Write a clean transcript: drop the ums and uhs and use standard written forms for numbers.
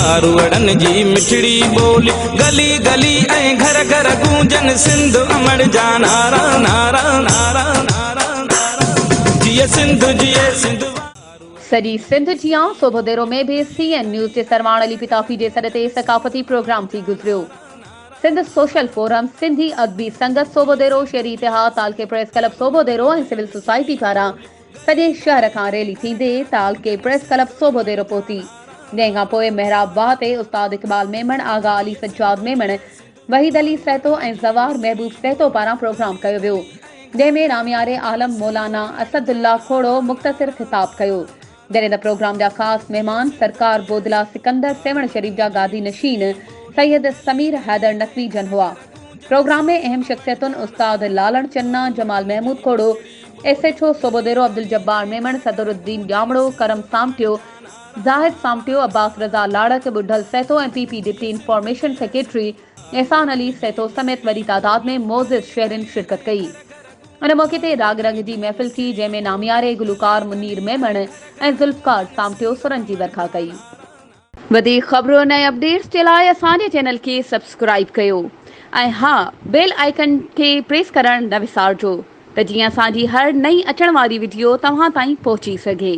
ماروئڙن جي مٺڙي ٻولي گلي گلي ۽ گهر گهر گونجن سنڌ امڙ جا نعرا نعرا نعرا نعرا نعرا جيئي سنڌ جيئي سنڌ وارو. سڄي سنڌ جيان سوڀوديرو ۾ به سي اين نيوز جي سرواڻ علي پتافي جي سڏ تي ثقافتي پروگرام ٿي گذريو. سنڌ سوشل فورم، سنڌي ادبي سنگت سوڀوديرو، شهري اتحاد، تعلقي press club Sobhodero ۽ civil society پاران سڄي شهر کان ريلي ٿيندي تعلقي پريس ڪلب سوڀوديرو پهتي، جنهن کان پوء محراب واهه تي استاد اقبال ميمڻ، آغا علي سجاد ميمڻ، وحيد علي سهتو ۽ زوار محبوب سهتو پاران پروگرام ڪيو ويو، جنهن ۾ نامياري عالم مولانا اسد الله کوڙو مختصر خطاب ڪيو، جڏهن ته پروگرام جا خاص مهمان سرڪار بودلا سڪندر سيوهڻ شريف جا گادي نشين سيد سمير حيدر نقوي جن هئا. پروگرام ۾ اهم شخصيتن استاد Lallan Channa, Jamal Mehmood Khuhro, S H O Sobhodero Abdul Jabbar Memon, Sadruddin Jamro, Karam Samtio, Zahid Samtio, Abbas Raza Larak, Badhal Sahito ۽ P P deputy information secretary Ehsan Ali Sahito سميت وڏي تعداد ۾ معزز شهرين شرڪت ڪئي. ان موقعي تي راڳ رنگ جي محفل ٿي، جنهن ۾ نامياري گلوڪار منير ميمڻ ۽ ذوالفقار سامٽيو سرن جي ورکا ڪئي. وڌيڪ خبرن ۽ اپڊيٽس جي لاء اسان جي چينل کي سبسڪرائيب ڪيو ۽ ها بيل آئيڪن کي پريس ڪرڻ نه وسارجو ته جيئن اسان جي هر نئين اچڻ واري وڊيو توهان تائين پهچي سگهي.